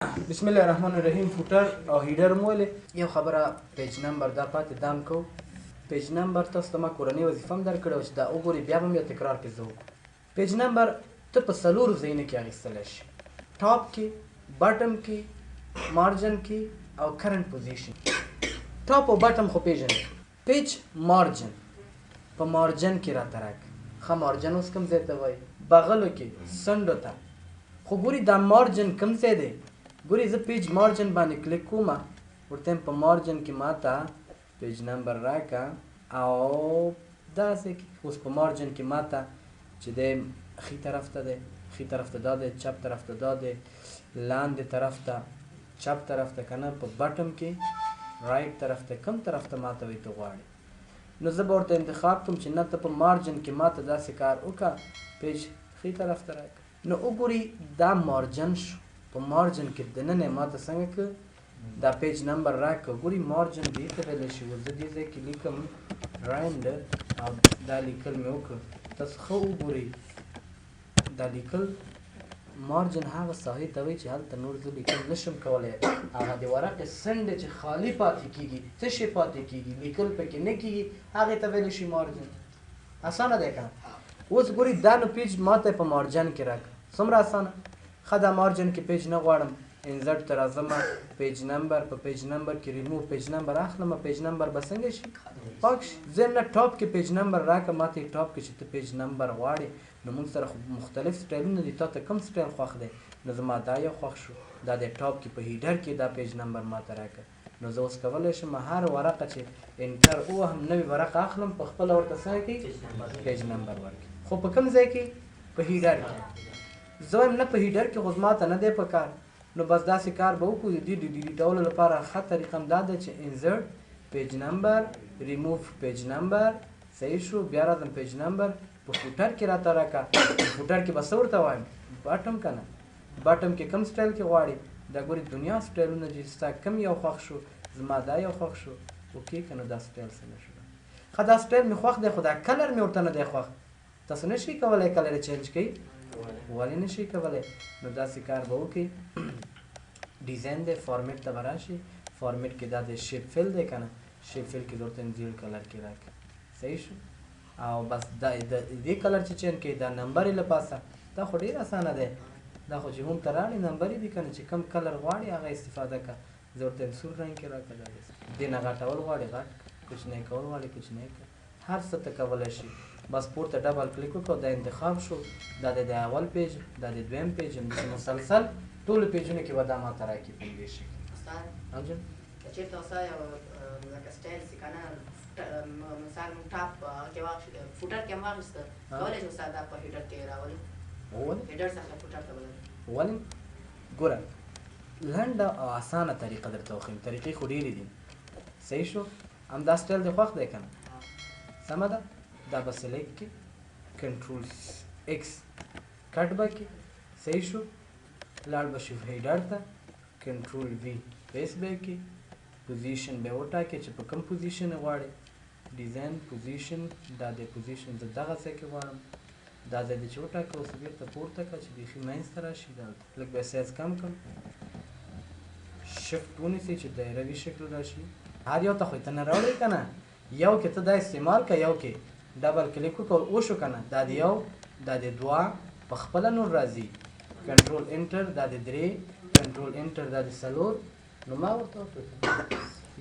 بسم الله الرحمن الرحیم. footer او header مو ولې یو خبره page number دا پاتې دام کو. page number تاسو ته ما کورنۍ وظیفه هم درکړې وه چې دا وګورئ، بیا به هم یو تکرار پرې زه وکړم. page number ته په څلورو ځایونو کې اخیستلی شي، top کې، bottom کې، margin کې او current position. top او bottom خو پېژنئ. page margin په margin کې راته راکړه. ښه margin اوس کوم ځای ته وایي؟ بغلو کې، څنډو ته. خو ګوري دا margin کوم ځای دی؟ ګوري زه page margin باندې کلیک کوم، ورته په margin کې ماته page number راکه او داسې کې. اوس په margin کې ماته چې دی ښي طرف ته دی، ښي طرف ته دا دی، چپ طرف ته دا دی، لاندې طرف ته، چپ طرف ته، که نه په bottom کې right طرف ته، کوم طرف ته ماته وایي ته غواړې. نو زه به ورته انتخاب کوم چې نه ته په margin کې ماته داسې کار وکړه، page ښي طرف ته راکړه. نو وګوري دا margin شو، په margin کې دننه ماته څنګه که دا page number راکړه. ګوري margin دې ته ویلی شي. اوس زه دې ځای کې لیکم rand او دا لیکل مې وکړ. تاسو ښه وګورئ دا لیکل margin هغه ساحې ته وایي چې هلته نور زه لیکل نشم کولی. هغه د ورقې څنډې چې خالي پاتې کېږي، تشې پاتې کېږي، لیکل پکې نه کېږي، هغې ته ویلی شي margin. اسانه دی که نه؟ اوس ګوري دا نو page ماته په margin کې راکړه، څومره اسانه. ښه دا margin کې page نه غواړم، insert ته راځم، page number، په page number کې ریموو پیج نمبر اخلم. page number به څنګه شي؟ پاک شي. زه نه top کې page number راکړه، ماته top کې چې ته page number غواړې نو موږ سره خو مختلف سټایلونه دي، تا ته کوم سټایل خوښ دی؟ نو زما دا یو خوښ شو، دا د top کې په header کې دا page number ماته راکړه. نو زه اوس کولی شم هر ورقه چې enter ووهم نوې ورقه اخلم، په خپله ورته څنګه کوي page number ورکړي. خو په کوم ځای کې؟ په header کې. زه وایم نه په header کې خو زما ته نه دی په کار. نو بس داسې کار به وکړو. د دې د ډیلیټولو لپاره ښه طریقه هم دا ده چې انزرټ پیج نمبر ریموو پیج نمبر، صحیح شو. بیا راځم page number په footer کې راته راکړه. په footer کې به څه ورته وایم؟ bottom که نه؟ bottom کې کوم سټایل کې غواړي؟ دا ګوري دنیا سټایلونه چې ستا کوم یو خوښ شو، زما دا یو خوښ شو، okay که نه؟ دا سټایل څنګه شو؟ ښه دا سټایل مې خوښ دی خو دا color مې ورته نه دی خوښ. تاسو نه شئ کولی color یې change کړئ؟ ولې نه شئ کولی؟ نو داسې کار به وکړئ. design دی، فارمیټ ته به راشي، فارمیټ کې دا د shape fill دی که نه؟ shape fill کې زه ورته زیړ color کې راکړم، صحیح شو. او بس دا د دې color چې change کړئ دا نمبر یې له پاسه، دا خو ډېر اسانه دی. دا خو چې هم ته راړې نمبر یې دي که نه، چې کوم color غواړي هغه استفاده کړه. زه ورته یم سور رنګ کې راکړه. دا دې نه غټول غواړي غټ کړه، کوچنی کول غواړي کوچنی کړه، هر څه ته کولی شي. بس پورته double click وکړه، دا انتخاب شو، دا د اول page، دا د دویم page، همداسې مسلسل ټولو پیجونو کې به دا ماته راکړي په دې شکل. استاد جان که چېرته استاد یو لکه سټایل سي که نه، مثال موږ top کې واخیست، footer کې هم واخیسته، کولی شو استاد دا په header کې راولو؟ ولې؟ header څخه footer ته بدل. ولې؟ ګوره لنډه او اسانه طریقه درته وښیم، طریقې خو ډېرې دي. صحیح شو. همدا سټایل دې خوښ دی که نه؟ سمه ده. دا به select کړي، control X cut به کړي، صحیح شو. لاړ به شو header ته، control V paste به یې کړي، position به یې وټاکې چې په کوم position یې غواړې. design position، دا د position زه دغه ځای کې غواړم، دا ځای دې چې وټاکه اوس بېرته پورته کړه چې بیخي منځ ته راشي. دلته لږ به یې سایز کم کړم، شفت ونیسي چې دایروي شکل راشي. هر یو ته خو یې ته نه راوړې که نه، یو کې ته دا استعمال که، یو کې double click وکړه وشو که نه، دا د یو، دا د دوه، په خپله نور راځي. control enter، دا د درې، control enter، دا د څلور. نو ما ورته وکړه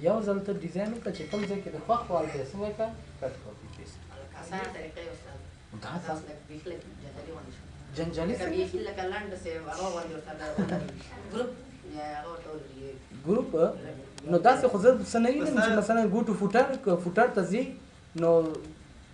یو ځل ته design وکړه چې کوم ځای کې د خوښ وو هلته یې څنګه کړه، cut copy paste. اسانه طریقه یې استاد. دا تاسو لږ بیخي لږ جنجالي غوندې شو. جنجالي لکه څنګه؟ بیخي لکه لنډ سي هغه غوندې ورته ګروپ یا هغه ورته ولري. ګروپ؟ نو داسې خو زه څه نه وینم چې مثلا go to footer، footer ته ځي نو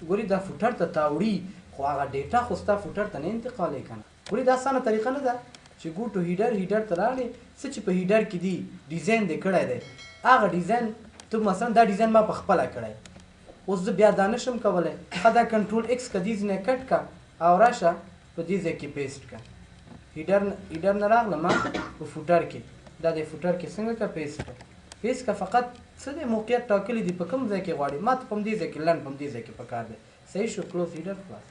ګوري دا footer ته تاوړي، خو هغه data خو ستا footer ته نه انتقالوي که نه. ګوري دا اسانه طریقه نه ده چې go to header، header ته راغلې، څه چې په header کې دي design دې کړی دی، هغه design ته مثلا دا design ما په خپله کړی، اوس زه بیا دا نشم کولی. ښه دا control X که دې ځای نه cut که او راشه په دې ځای کې paste که. header نه راغله ما په footer کې، دا د footer کې څنګه که paste که، paste که. فقط څه دی موقعیت ټاکلي دي په کوم ځای کې غواړي، ما ته په همدې ځای کې لنډ په همدې ځای کې پکار دی. صحیح شو، close header خلاص.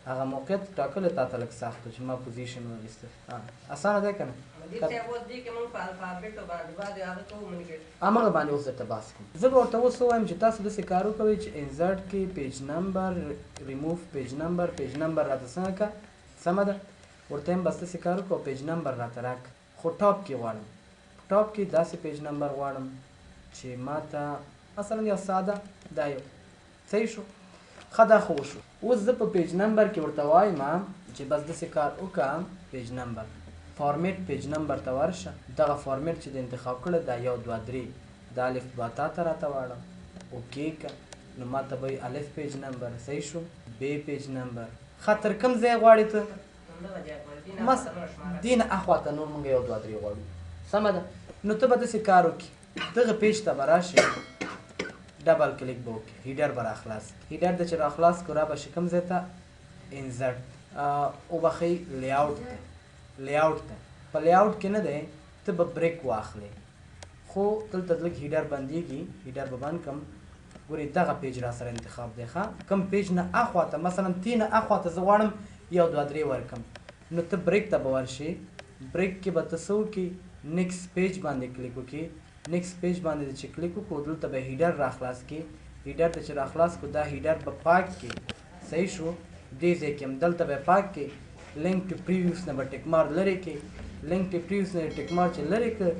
هغه موقعیت ټاکل تا ته لږ سخت و چې ما position واخیسته. اسانه دی که نه؟ همغه باندې اوس درته بحث کوم. زه به ورته اوس ووایم چې تاسو داسې کار وکوئ چې انزرټ کې پیج نمبر ریموف پیج نمبر، پیج نمبر راته څنګه که سمه ده، ورته یم بس داسې کار وکړه او پیج نمبر راته راکړه، خو ټاپ کې غواړم، ټاپ کې داسې پیج نمبر غواړم چې ماته مثلا یو ساده دا یو صحیح شو. ښه دا خو وشو. اوس زه په پیج نمبر کې ورته وایم چې بس داسې کار وکړه، پیج نمبر فارمیټ پیج نمبر ته ورشه، دغه فارمیټ چې د انتخاب کړی دا 1 2 3 د الف با تا ته راته واړه، okay که نو ما ته به وایي الف پیج نمبر، صحیح شو، ب پیج نمبر. ښه تر کوم ځای غواړې ته؟ دې نه اخوا ته نور موږ 1 2 3 غواړو، سمه ده. نو ته به داسې کار وکړې، دغه پیج ته به راشې، double click به وکړې، header به راخلاص کړي، header د چې راخلاص کړو را به شي کوم ځای ته؟ insert، وبخښئ layout ته، layout ته. په layout کې نه دی، ته به break واخلې، خو دلته لږ header بندېږي، header به بند کړم. ګورې دغه پیج را سره انتخاب دی، ښه کوم پیج نه اخوا ته، مثلا تی نه اخوا ته زه غواړم 1 2 3 ورکړم، نو ته break ته به ورشې، break کې به ته څه وکړې؟ next page باندې کلیک وکړې، next page باندې چې کلیک وکړو دلته به header راخلاص کړې، header ته چې راخلاص کړو دا header به پاک کړې، صحیح شو. دې ځای کې هم دلته به پاک کړې، link to previous نه به tick mark لرې کړې، link to previous نه tick mark چې لرې کړ،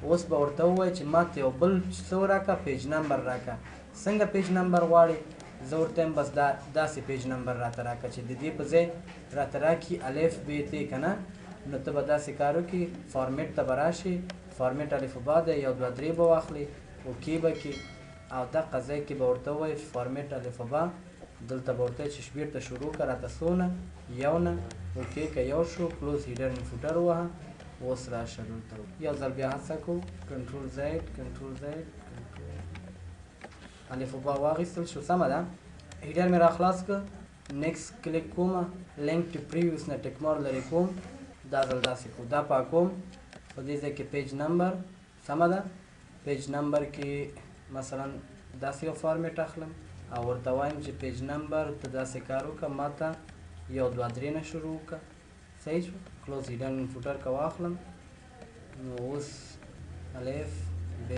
اوس به ورته ووایې چې ما ته یو بل څه راکړه، پیج نمبر راکړه. څنګه پیج نمبر غواړې؟ زه ورته وایم بس دا داسې پیج نمبر راته راکړه چې د دې په ځای راته راکړي الف ب ت که نه. نو ته به داسې کار وکړې، فارمیټ ته به راشې، فارمیټ الف با دی، 1 2 3 به واخلې، okay به کړې، او دقه ځای کې به ورته ووایې فارمیټ الف با، دلته به ورته چې بیرته شروع کړه راته څو نه، 1 نه، okay که 1 شو، close header and footer ووهه. اوس راشه دلته یو ځل بیا هڅه کوو، control Z، control Z، control الف با واخیستل شو، سمه ده. header مې راخلاص کړ، next کلیک کوم، link to previous نه tick mark لرې کوم، دا ځل داسې کوو، دا پاکوم، په دې ځای کې پیج نمبر، سمه ده. پیج نمبر کې مثلا داسې یو فارمیټ اخلم او ورته وایم چې پیج نمبر ته داسې کار وکړه، ما ته 1 2 3 نه شروع وکړه، صحیح شو. close header and footer که واخلم، نو اوس الف ب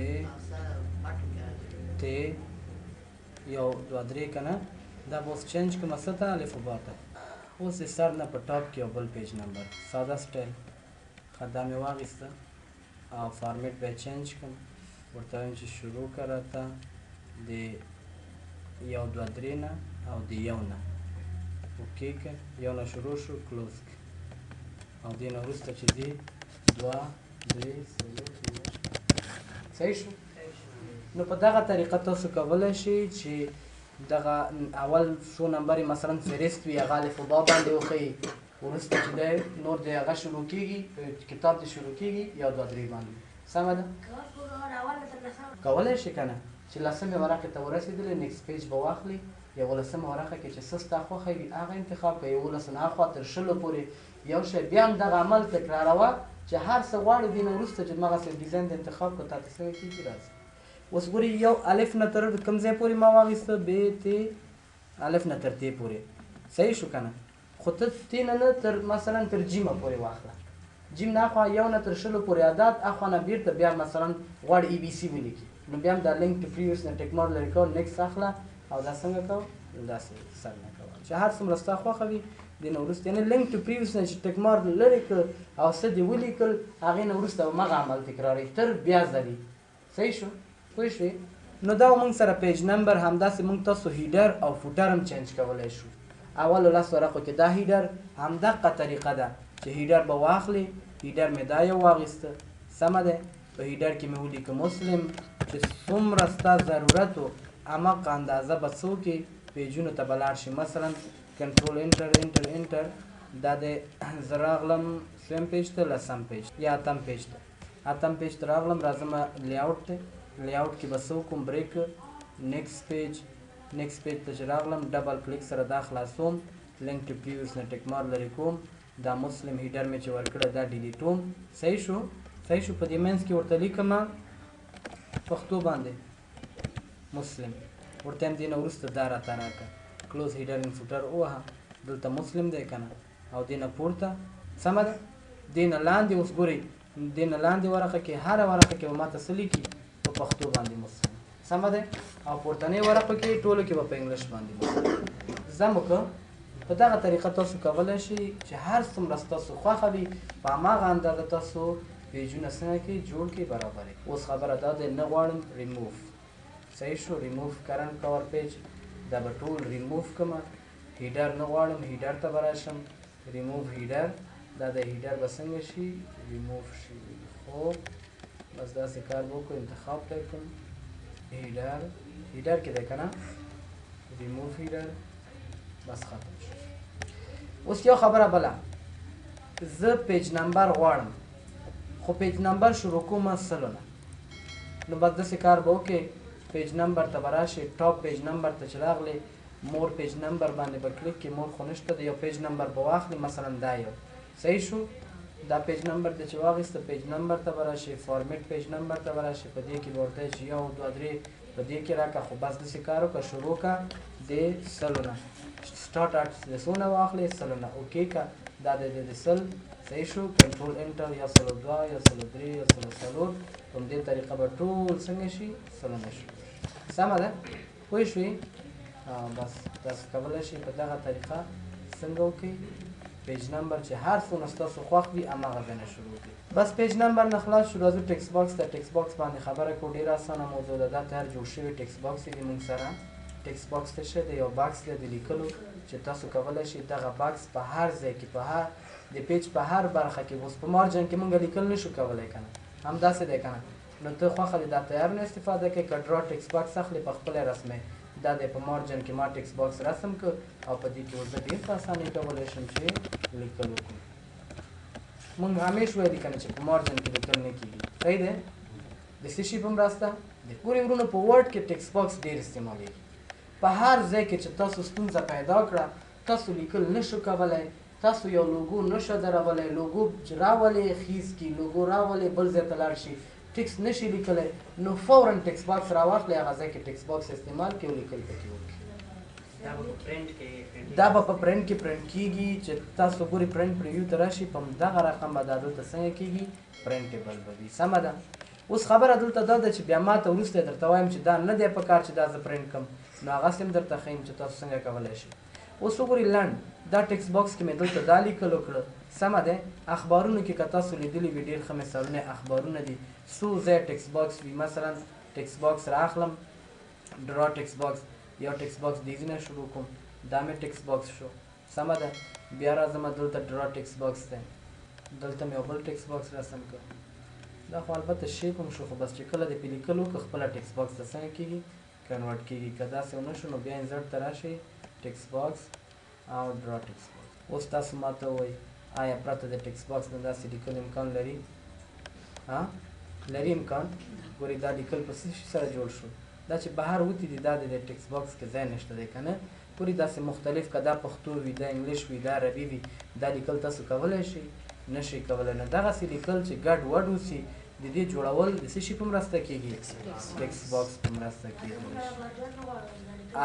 ت 1 2 3 که نه، دا به اوس change کړم څه ته؟ الف با ته. اوس د سر نه په ټاپ کې یو بل پیج نمبر، ساده سټایل، ښه دا مې واخیسته او فارمیټ به یې change کړم، ورته وایم چې شروع کړه راته د 1 2 3 نه او د 1 نه، okay که 1 نه شروع شو، close کړه، او دې نه وروسته چې ځي 2 3 4 5، صحیح شو. نو په دغه طریقه تاسو کولی شئ چې دغه اول څو نمبر یې مثلا فهرست وي، هغه الف با باندې وښیي، وروسته چې دی نور د هغه شروع کېږي، کتاب دې شروع کېږي 1 2 3 باندې، سمه ده. کولی شي که نه چې لسمې ورقې ته ورسېدلې، next page به واخلي، یولسمه ورقه کې چې څه ستا خوښه وي هغه انتخاب کړه، 11 نه اخوا تر 20 پورې یو شی، بیا هم دغه عمل تکراروه چې هر څه غواړې. دې نه وروسته چې دغسې ډیزاین د انتخاب کړه، تا ته څنګه کېږي راځي. اوس ګوري یو الف نه تر کوم ځای پورې ما واخیسته، ب ت الف نه تر ت پورې، صحیح شو که نه؟ خو ته ت نه نه تر مثلا تر جیمه پورې واخله، جیم نه اخوا 1 نه تر 20 پورې عدد، اخوا نه بیرته بیا مثلا غواړي ای بي سي ولیکي، نو بیا هم دا link to previous نه tick mark لرې کوه، next اخله او دا څنګه کوه؟ داسې سر نه کوه چې هر څومره ستا خوښه وي. دې نه وروسته یعنې link to previous نه چې tick mark لرې کړ او څه دې ولیکل، هغې نه وروسته هماغه عمل تکراروي تر بیا ځلې، صحیح شو؟ پوه شوې؟ نو دا موږ سره پیج نمبر، همداسې موږ تاسو header او footer هم change کولی شو. اولو لس ورقو کې دا header همدقه طریقه ده چې header به واخلې، header مې دا یو واخیسته، سمه ده. په header کې مې ولیکه مسلم، چې څومره ستا ضرورت و هماغه اندازه به څه وکړې، پیجونو ته به لاړ شي. مثلا control enter enter enter، دا دی زه راغلم سویم پیج ته، لسم پیج یا اتم پیج ته، اتم پیج ته راغلم، راځم layout ته، layout کې به څه وکړم، break next page، next page ته چې راغلم double click سره دا خلاصوم، link to previous نه tick mark لرې کوم، دا مسلم header مې چې ورکړی دا ډیلیټوم، صحیح شو؟ صحیح شو. په دې منځ کې ورته لیکم پښتو باندې مسلم، ورته هم دې نه وروسته دا راته راکړه، close header and footer ووهه، دلته مسلم دی که نه، او دې نه پورته، سمه ده. دې نه لاندې اوس ګورئ دې نه لاندې ورقه کې هره ورقه کې به ماته څه لیکي؟ په پښتو باندې مسلم، سمه ده؟ او پورتنۍ ورقو کې ټولو کې به په انګلیش باندې مسلم. زم وکړه. په دغه طریقه تاسو کولی شئ چې هر څومره ستاسو خوښه وي په هماغه اندازه تاسو پیجونه څنګه کړئ جوړ کړئ برابر یې. اوس خبره دا ده نه غواړم ریموف، صحیح شو؟ ریموف کرنټ کور پیج دا به ټول ریموف کړم. header نه غواړم، header ته به راشم، ریموف هیډر، دا د هیډر به څنګه شي؟ ریموف شي. خو بس داسې کار به وکړو، انتخاب ته یې کړم، header، header کې دی که نه، ریموف هیډر، بس ختم شو. اوس یو خبره بله، زه page number غواړم، خو page number شروع کوم سلو نه، نو بس داسې کار به وکړې، page number ته به راشې، top page number ته چې راغلې more page number باندې به کلیک کړې، more خو نشته دی، یو page number به واخلې، مثلا دا یو، صحیح شو؟ دا page number ته چې واخیسته page number ته به راشې، format page number ته به راشې، په دې کې به ورته چې یو دوه درې په دې کې راکړه. خو بس داسې کار وکړه، شروع کړه د سلو نه، start at د څو نه واخلې؟ سلو نه، okay که دا د 100، صحیح شو؟ control enter، یا 102 یا 103 یا 104، په همدې طریقه به ټول څنګه شي؟ سلو نه شروع شي. سمه ده؟ پوه شوې؟ بس تاسو کولی شئ په دغه طریقه څنګه وکړئ page number چې هر څونه ستاسو خوښ وي هماغه ځای نه شروع کړئ. بس page number نه خلاص شو، راځو text box ته. text box باندې خبره کوو، ډېره اسانه موضوع ده. دا تیار جوړ شوی text box دی موږ سره. text box څه شی دی؟ یو box دی د لیکلو چې تاسو کولی شئ دغه box په هر ځای کې، په هر د page په هر برخه کې، اوس په margin کې موږ لیکل نشو کولی که نه، همداسې دی که نه؟ نو ته خوښه دې دا تیار نه استفاده کوې، که draw text box اخلې په خپله رسمې، دا دی په margin کې ما text box رسم که او په دې کې اوس زه ډېر په اسانۍ کولی شم چې لیکل وکړم. موږ همیش ویلي که نه چې په margin کې لیکل نه کېږي، صحیح دی؟ د څه شي په مرسته؟ د ګورې ورونو په Word کې text box ډېر استعمالېږي. په هر ځای کې چې تاسو ستونزه پیدا کړه، تاسو لیکل نشو کولی، تاسو یو لوګو نشو درولی، لوګو چې راولې خیز کی، لوګو راولې بل ځای ته لاړ شي، text نشي لیکلی، نو فوراً text box راواخلې، هغه ځای کې text box استعمال کړي او لیکل پکې وکړي. دا به په پرنټ کې پرنټ کېږي چې تاسو ګوري print preview ته راشي، په همدغه رقم به دا دلته څنګه کېږي؟ printable به وي. سمه ده؟ اوس خبره دلته دا ده چې بیا ما ته وروسته درته وایم چې دا نه دی په کار چې دا زه پرنټ کړم، نو هغسې هم درته ښیم چې تاسو څنګه کولی شئ. اوس وګورئ لنډ دا text box کې مې دلته دا لیکل وکړه، سمه ده؟ اخبارونو کې که تاسو لیدلي وي ډېر ښه مثالونه اخبارونه دي، څو ځای text box وي. مثلا text box راخلم، draw text box، یو text box دې ځای نه شروع کوم، دا مې text box شو، سمه ده؟ بیا راځم دلته draw text box دی، دلته مې یو بل text box رسم کړ. دا خو البته shape هم شو، خو بس چې کله دې پې لیکل وکړه خپله text box ته څنګه کېږي؟ convert کېږي. که داسې ونه شو نو بیا insert ته راشئ، text box او draw text box. اوس تاسو ما ته ووایئ آیا پرته د text box نه داسې لیکل امکان لري؟ ها لري امکان؟ ګورئ دا لیکل په څه شي سره جوړ شو؟ دا چې بهر وتي دي دا د text box کې ځای نشته دی که نه؟ ګورئ داسې مختلف، که دا پښتو وي، دا انګلیش وي، دا عربي وي، دا لیکل تاسو کولی شئ؟ نشئ کولی. نو دغسې لیکل چې ګډ وډ اوسي د دې جوړول د څه شي په مرسته کېږي؟ text box په مرسته کېږي.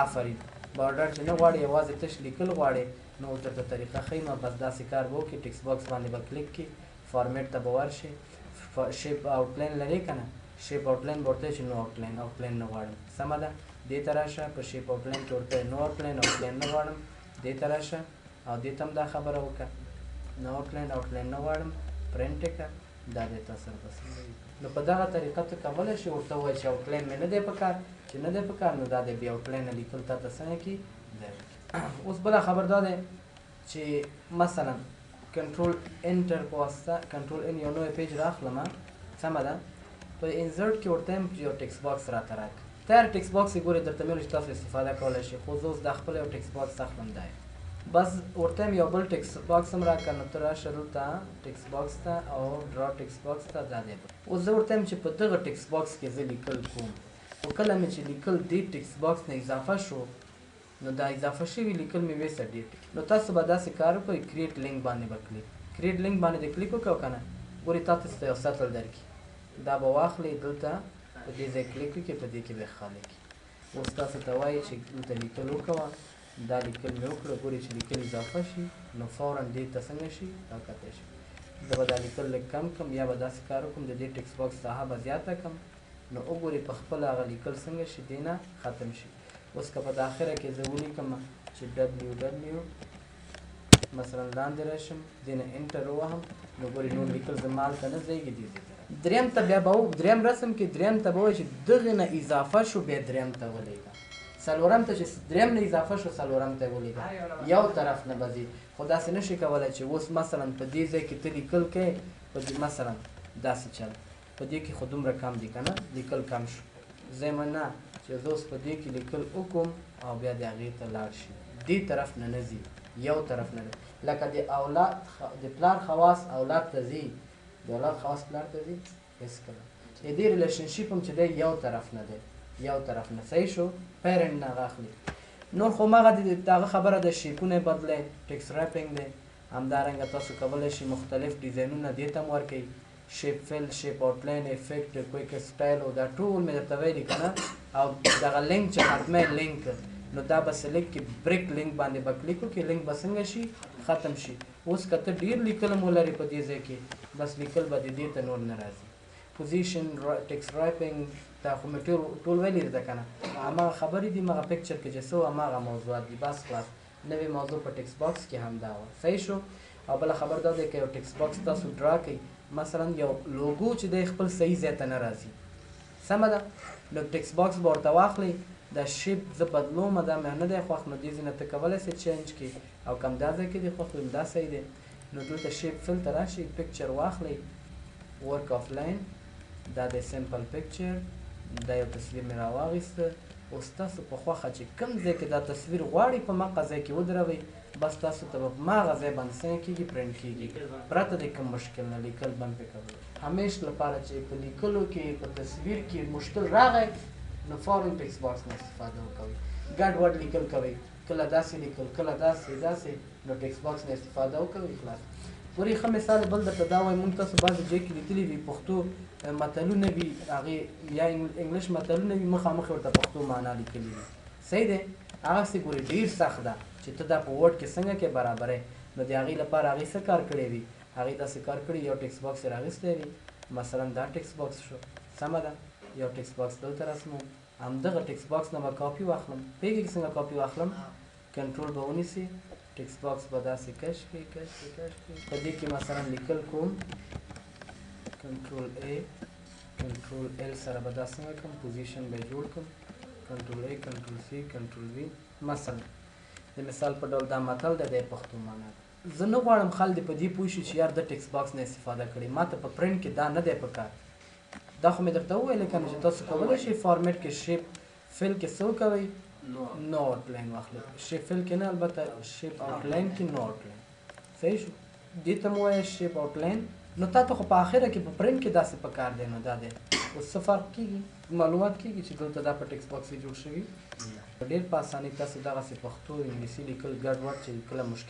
آفرین. border چې نه غواړي یوازې تش لیکل غواړي، نو اوس درته طریقه ښیم. بس داسې کار به وکړي، text box باندې به کلیک کړي، فارمیټ ته به ورشي، shape outline لرې که نه؟ shape outline به ورته چې no outline، outline نه غواړم، سمه ده؟ دې ته راشه، په shape outline کې ورته no outline، outline نه غواړم، دې ته راشه او دې ته هم دا خبره وکړه، no outline، outline نه غواړم، پرنټ یې کړه، دا دی تا سره بس. نو په دغه طریقه ته کولی شې ورته ووایې چې outline مې نه دی په کار، چې نه دی په کار نو دا دی بې outline نه لیکل تا ته څنګه کېږي؟ دی. اوس بله خبر دا دی چې مثلا control enter په واسطه control N یو نوی page راخلم، سمه ده؟ په insert کې ورته یم یو text box راته راکړه. تیار text box یې ګورې درته مې چې تاسو استفاده کولی شئ، خو زه اوس دا خپل یو text box اخلم دی. بس ورته یم یو بل text box هم راکړه، نو ته راشه دلته text box ته او draw text box ته، دا دی. اوس زه ورته یم چې په دغه text box کې زه لیکل کوم، خو کله مې چې لیکل دې text box نه اضافه شو، نو دا اضافه شوي لیکل مې ویسه ډېر. نو تاسو به داسې کار وکړئ، create link باندې به کلیک، create link باندې دې کلیک وکړه که نه، ګورې تا ته یو سطل درکړي، دا به واخلې دلته په دې ځای کلیک وکړې، په دې کې به یې خالي کړي. اوس تاسو ته وایي چې دلته لیکل وکوه، دا لیکل مې وکړه، ګورې چې لیکل اضافه شي نو فورا دې ته څنګه شي راکتی شي. زه به دا لیکل لږ کم کړم، یا به داسې کار وکړم د دې text box ساحه به زیاته کړم، نو وګورئ په خپله هغه لیکل څنګه شي، دې نه ختم شي. اوس که په د اخره کې زه ولیکم چې WW مثلا لاندې راشم، دې نه enter ووهم، نو ګورئ نور لیکل زما هلته نه ځایږي، دې ځای ته راشم. دریم ته بیا به دریم رسم کې دریم ته به وایي چې دغې نه اضافه شو، بیا دریم ته ولېږه. څلورم ته چې دریم نه اضافه شو، څلورم ته ولېږه. یو طرف نه به ځي، خو داسې نه شي کولی چې اوس مثلا په دې ځای کې ته لیکل کوې، په دې مثلا داسې چل، په دې کې خو دومره کم دي که نه، لیکل کم شو. زه یم نه چې زه اوس په دې کې لیکل وکړم او بیا د هغې ته لاړ شي، دې طرف نه نه ځي، یو طرف نه دی. لکه د اولاد د پلار خواص اولاد ته ځي، د اولاد خواص پلار ته ځي هېڅکله. د دې relationship هم چې دی یو طرف نه دی، یو طرف نه. صحیح شو؟ parent نه هغه اخلي. نور خو هماغه د هغه خبره ده، shape ونه یې بدلی، text wrapping دی. همدارنګه تاسو کولی شئ مختلف ډیزاینونه دې ته هم ورکوئ، shape fill، shape outline، effect، quick style، او دا ټول مې درته ویلي که نه. او دغه لینک چې ختمه لینک، نو دا به select کړي، break link باندې به کلیک وکړي، لینک به څنګه شي؟ ختم شي. اوس که ته ډېر لیکل هم ولرې په دې ځای کې، بس لیکل به د دې ته نور نه راځي. position، text wrapping، دا خو مې ټول ویلي درته که نه، هماغه خبرې دي، هماغه picture کې چې څه وو هماغه موضوعات دي، بس خلاص. نوې موضوع په text box کې همدا وه. صحیح شو؟ او بله خبر دا دی که یو text box تاسو draw کړئ، مثلا یو لوګو چې دی خپل صحیح ځای ته نه راځي، سمه ده، نو text box به ورته واخلئ، دا shape زه بدلوم، دا مې نه دی خوښ، نو دې ځای نه ته کولی شې change کړې، او که همدا ځای کې دې خوښ وي دا صحیح دی، نو دلته shape fill ته راشئ، picture واخلئ، work offline، دا دی simple picture، دا یو تصویر مې راواخیسته. اوس تاسو په خوښه چې کوم ځای کې دا تصویر غواړئ په مقه ځای کې ودروئ، بس تاسو ته به په ماغه ځای باندې څنګه کېږي، پرنټ کېږي، پرته د کوم مشکل نه. لیکل بند پرې کوئ. همیش لپاره چې په لیکلو کې په تصویر کې مشکل راغی، نو فوراً text box نه استفاده وکوئ. ګډ وډ لیکل کوئ، کله داسې لیکل، کله داسې داسې، نو text box نه استفاده وکوئ، خلاص. پورې ښه مثال بل درته دا وایم، موږ تاسو بعضې ځای کې لیکلي وي پښتو متلونه وي، هغې یا انګلیش متلونه وي، مخامخ ورته پښتو معنا لیکلي وي. صحیح دی؟ هغسې ګورې ډېر سخت ده چې ته دا په Word کې څنګه کې برابرې، نو د هغې لپاره هغې څه کار کړی وي، هغې داسې کار کړی، یو text box یې راغیستی وي، مثلا دا text box شو، سمه ده، یو text box دلته رسموم، همدغه text box نه به کاپي واخلم. پوهېږې چې څنګه کاپي واخلم؟ کنټرول به ونیسي، text box به داسې کش کړي، کش کړي، کش کړي، په دې کې مثلا لیکل کوم، control A control L سره به دا څنګه کړم، position به یې جوړ کړم، control A control C control V. مثلا د مثال په ډول دا متل دی، د پښتو معنا ده. زه نه غواړم خلک دې په دې پوه شي چې یار د text box نه استفاده کړي، ما ته په پرنټ کې دا نه دی پکار. دا خو مې درته وویل که نه چې تاسو کولی شئ format کې shape fill کې څه وکوئ، no outline واخلئ، shape fill کې نه، البته shape outline کې no outline. صحیح شو؟ دې ته مو وایه shape outline. نو تا ته خو په آخره کې په پرنټ کې داسې پکار دی، نو دا دی. اوس څه فرق کېږي؟ معلومات کېږي چې دلته دا په text box کې جوړ شوي. ډېر په اسانۍ تاسو دغسې پښتو انګلیسي لیکل ګډ وډ چې کله مشکل